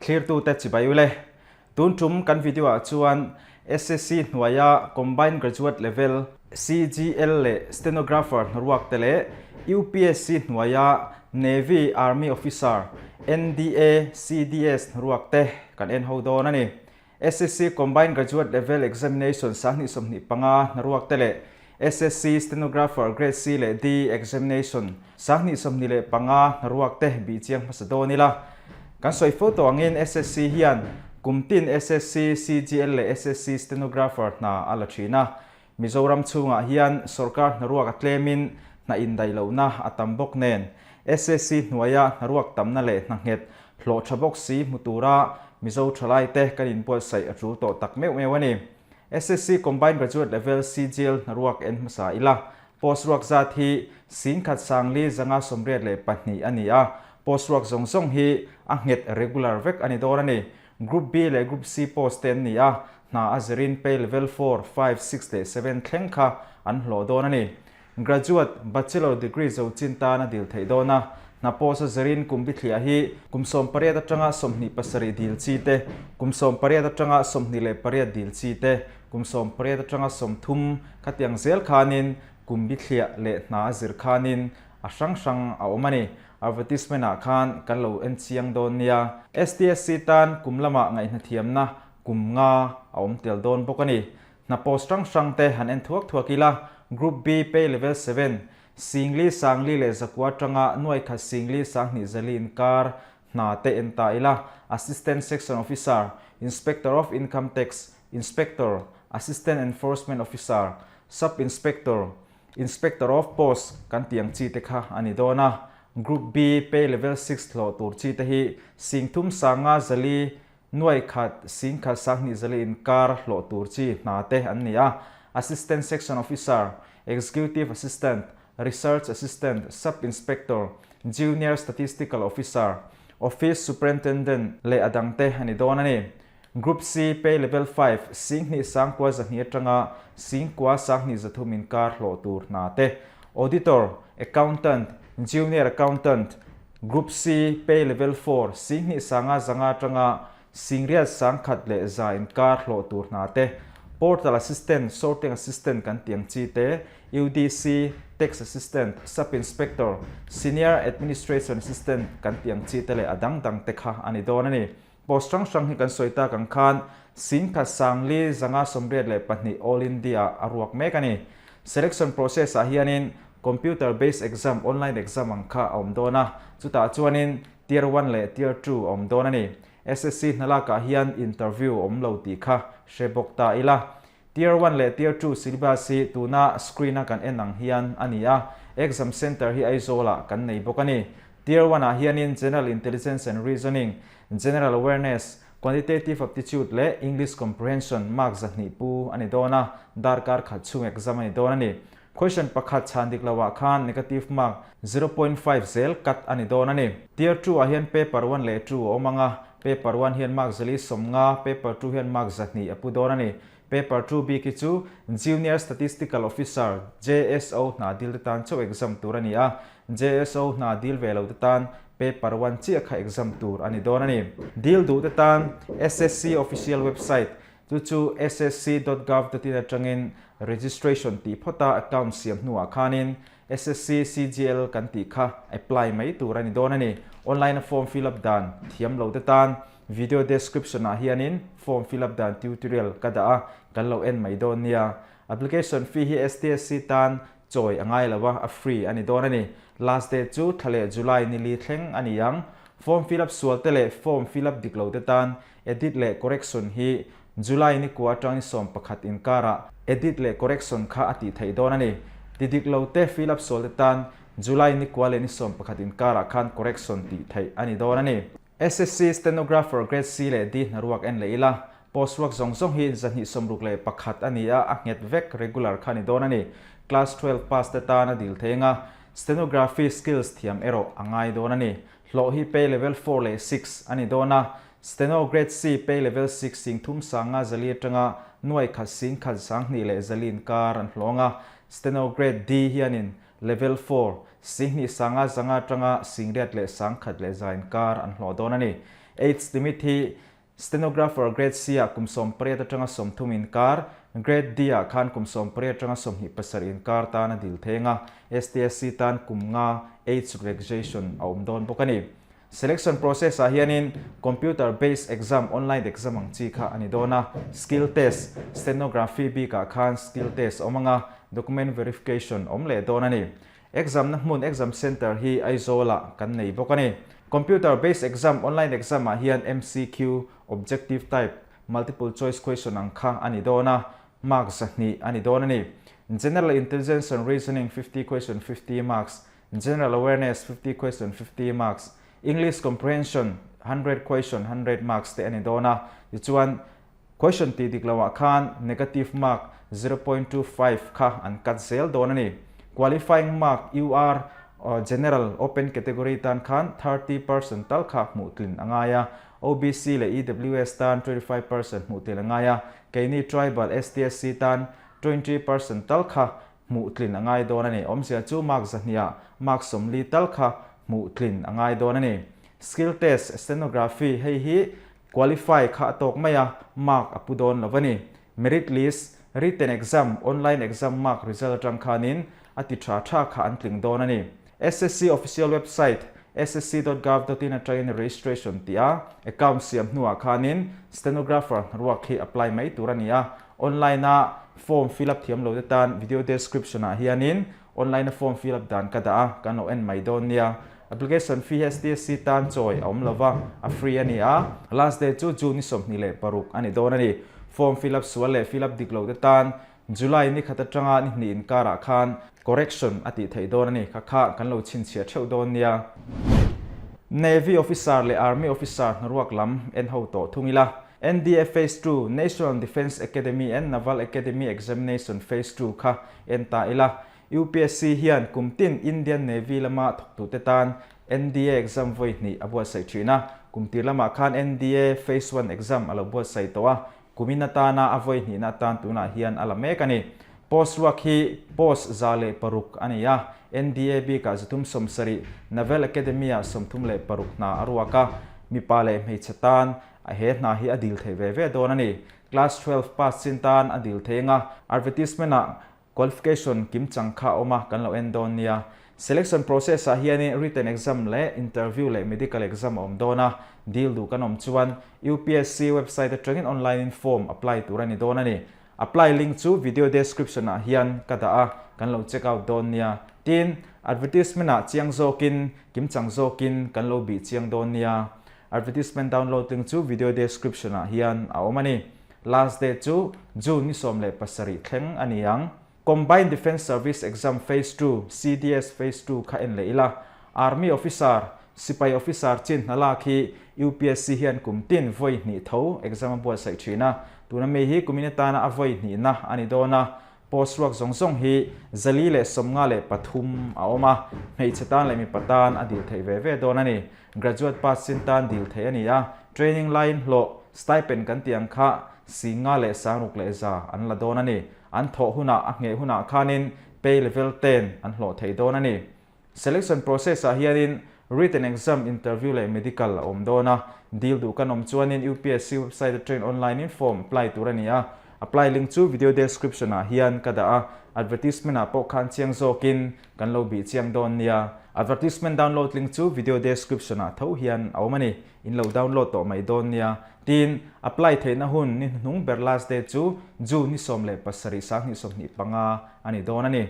Thlirtute chibai ule. Tun tum kan video ah chuan SSC hnuaia Combined Graduate Level, CGL, leh Stenographer hnaruak te leh UPSC hnuaia Navy Army Officer, NDA, CDS hnaruak te kan en ho dawn a ni. SSC Combined Graduate Level Examination 2025 hnaruak te leh SSC Stenographer Grade C leh D Examination 2025 hnaruak te bih chiang hmasa dawn ila. Kan sawi fo tawh angin SSC hian kum tin SSC CGL leh SSC Stenographer hna a la thin a. Mizoram chhungah hian sorkar hnaruak a tlemin hna indaih lohna a tam bawk nen SSC hnuaia hnaruak tamna leh hna nghet hlawh tha bawk si hmu tura Mizo thalaite kan inbuatsaih a tul tawh tak meuh meuh a ni. SSC Combined Graduate Level, CGL, hnaruak en hmasa ila, post ruak zat hi 10,000 sangli 582 a ni a, post ruak zawng zawng hi a nghet regular vek a ni dawn a ni. Group B leh Group C post te an ni a, hna a zirin pay level four, five, six leh seven thleng kha an hlawh dawn a ni. Graduate, Bachelor degree zo chin tan a dil theih dawn a, hna post a zirin kum bithliah hi kum 18 atanga 27 dil chi te, kum 18 atanga 28 dil chi te, kum 18 atanga 30 khatiang zel khanin kum bithliah leh hna a zir khanin a hrang hrang a awm a ni. Advertisement ah khan kan lo en chiang dawn nia. STSC tan kum lamah ngaihhnathiamna kum nga a awm tel dawn bawk a ni. Hna post hrang hrang te han en thuak thuak ila, Group B pay level 7, Singli Sangli leh Zakua atanga Nuaikhat Singli Sanghnih Zali inkar hna te en ta ila, Assistant Section Officer, Inspector of Income Tax, Inspector, Assistant Enforcement Officer, Sub Inspector, Inspector of Post kan tih ang chi te kha a ni dawn a. Group B pay level 6 hlawh tur chi te hi 30 sanga 400 Nuaikhat, 10,000 20 zali inkar hlawh tur chi hna te an ni a, Assistant Section Officer, Executive Assistant, Research Assistant, Sub Inspector, Junior Statistical Officer, Office Superintendent leh a dang te a ni dawn a ni. Group C, Pay Level 5, 10,000 9,200 atanga 9,000 2,300 inkar hlawh tur hna te, Auditor, Accountant, Junior Accountant, Group C, Pay Level 4, 2000 sanga 500 atanga 80,000 100 inkar hlawh tur hna te, Portal Assistant, Sorting Assistant kan tih ang chi te, UDC, Tax Assistant, Sub Inspector, Senior Administration Assistant kan tih ang chi te leh a dang dang te kha a ni dawn a ni. Post hrang hrang hi kan sawi tak ang khan 10,000 sangli 582 All India a ruak mek a ni. Selection process ah hianin Computer based exam, online exam ang kha a awm dawn a, chutah chuanin Tier one leh Tier two a awm dawn a ni. SSC hnalak ah hian interview a awm lo tih kha hre bawk ta ila. Tier one leh Tier two syllabus hi tuna screen a kan en ang hian a ni a, exam center hi Aizawl ah kan nei bawk a ni. Tier one ah hianin General Intelligence and Reasoning, General Awareness, Quantitative Aptitude leh English Comprehension mark 200 pu a ni dawn a, darkar khat chhung exam a ni dawn a ni. Question pakhat chhan dik loah khan negative mark 0.5 zel cut a ni dawn a ni. Tier 2 ah hian paper 1 leh 2 a awm ang a, paper 1 hian mark 450, paper 2 hian mark 200 a pu dawn a ni. Paper 2 bik hi chu Junior Statistical Officer, JSO, hna dil te tan chauh exam tur a ni a, JSO hna dil ve lo te tan paper 1 chiah kha exam tur a ni dawn a ni. Dil duh te tan SSC official website Chu chu ssc.gov.in atangin registration tih phawta account siam hnuah khanin SSC CGL kan tih kha apply mai tur a ni dawn a ni. Online a form fill up dan thiam lo te tan video description ah hianin form fill up dan tutorial ka dah a, kan lo en mai dawn nia. Application fee hi STSC tan chawi a ngai lo a, a free a ni dawn a ni. Last date chu thla leh July ni li thleng a ni ang. Form fill up sual te leh form fill up dik lo te tan Edit leh correction hi July ni kua atang ni 11 inkarah edit leh correction kha a tih theih dawn a ni. Ti dik lo te fill up sual te tan July ni kua leh ni 11 inkarah khan correction tih theih a ni dawn a ni. SSC Stenographer Grade C leh D hnaruak en leh ila, post ruak zawng zawng hi 261 a ni a, a nghet vek regular kha a ni dawn a ni. Class 12 pass te tan a dil thei anga, stenography skills thiam erawh a ngai dawn a ni. Hlawh hi pay level 4 leh 6 a ni dawn a, Steno Grade C pay level 6 30 sanga 400 atanga 1000 10,000 20 leh 400 inkar an hlawng a, Steno Grade D hianin level 4 2,000 sanga 500 atanga 8,000 leh 1,100 inkar an hlawh dawn a ni. Age limit hi Stenographer Grade C-ah kum 18 atanga 30 inkar, Grade D-ah khan kum 18 atanga 27 inkar tan a dil theng a, STSC tan kum nga age relaxation a awm dawn bawk a ni. Selection process ah hianin computer based exam, online exam ang chi kha a ni dawn a, skill test, stenography bikah khan skill test a awm ang a, document verification a awm leh dawn a ni. Exam na hmun exam center hi Aizawl ah kan nei bawk a ni. Computer based exam, online exam ah hian MCQ, objective type, multiple choice question ang kha a ni dawn a, mark 200 a ni dawn a ni. General intelligence and reasoning 50 question 50 marks, General awareness 50 question 50 marks, English comprehension 100 question 100 marks te a ni dawn a. Tichuan Question tih dik loah khan negative mark 0.25 kha an cut zel dawn a ni. Qualifying mark UR General Open category tan khan 30% tal kha hmuh tlin a ngai a, OBC leh EWS tan 25% hmuh tlin a ngai a, keini Tribal STSC tan 20% tal kha hmuh tlin a ngai dawn a ni. Awmzia chu mark 200 ah mark 40 tal kha hmuh tlin a ngai dawn a ni. Skill test, Stenography, hei hi Qualify kha a tawk mai a, mark a pu dawn lo a ni. Merit list, written exam, online exam mark result atang khanin a ti tha tha kha an tling dawn a ni. SSC official website ssc.gov.in atangin registration tih a, account siam hnuah khanin stenographer hnaruak hi apply mai tur a ni a. Online a form fill up thiam lo te tan video description ah hianin Online a form fill up dan ka dah a, kan lo en mai dawn nia. Application fee hi STSC tan chawi a awm lo va, a free a ni a. Last day chu June ni 26 a ni dawn a ni. Form fill up sual leh fill up dik lo te tan July ni khat atanga ni hnih inkarah khan correction a tih theih dawn a ni. Kha kha kan lo chhinchhiah theuh dawn nia. Navy officer leh Army officer hnaruak lam en ho tawh thung ila. NDA Phase Two, National Defence Academy and Naval Academy Examination Phase Two kha en ta ila. UPSC hian kum tin Indian Navy lama thawktute tan NDA exam vawi hnih a buatsaih thin a. Kum tir lamah khan NDA Phase One exam a lo buatsaih tawh a, kumin atana a vawi hnihna atan tunah hian a la mek a ni. Post ruak hi post 106 a ni a, NDA bikah 370, Naval Academy-ah 36 hna a ruak a, mipa leh hmeichhe tan A he hna hi a dil thei ve ve dawn a ni. Class 12 pass chin tan a dil thei anga advertisement ah qualification kim chang kha a awm a, kan lo en dawn nia. Selection process ah hianin written exam leh interview leh medical exam a awm dawn a, dil duh kan awm chuan UPSC website atangin online in form apply tur a ni dawn a ni. Apply link chu video description ah hian ka dah a, kan lo check out dawn nia. Tin, advertisement ah chiang zawkin, kim chang zawkin kan lo bih chiang dawn nia. Advertisement download link chu video description ah hian a awm a ni. Last date chu June ni 17 thleng a ni ang. Combined Defence Service Exam Phase Two, CDS Phase Two, kha en leh ila. Army Officer, Sipai Officer chin hna lak hi UPSC hian kum tin vawi hnih tho exam a buatsaih thin a. Tuna mi hi kumin atana a vawi hnihna a ni dawn a. Post ruak zawng zawng hi 453 a awm a, hmeichhe tan leh mipa tan a dil theih ve ve dawn a ni. Graduate pass chin tan dil theih a ni a, training laiin hlawh, stipend kan tih ang kha 51,100 an la dawn a ni. An thawh hunah a ngheh hunah khanin pay level ten an hlawh thei dawn a ni. Selection process ah hianin written exam, interview leh medical a awm dawn a, deal duh kan awm chuanin UPSC website atangin online in form apply tur a ni a, apply link chu video description ah hian ka dah a, advertisement ah pawh khan chiang zawkin kan lo bih chiang dawn nia. Advertisement download link chu video description ah tho hian a awm a ni, in lo download tawh mai dawn nia. Tin, apply theihna hun ni hnuhnung ber last date chu June ni 17 25 a ni dawn a ni.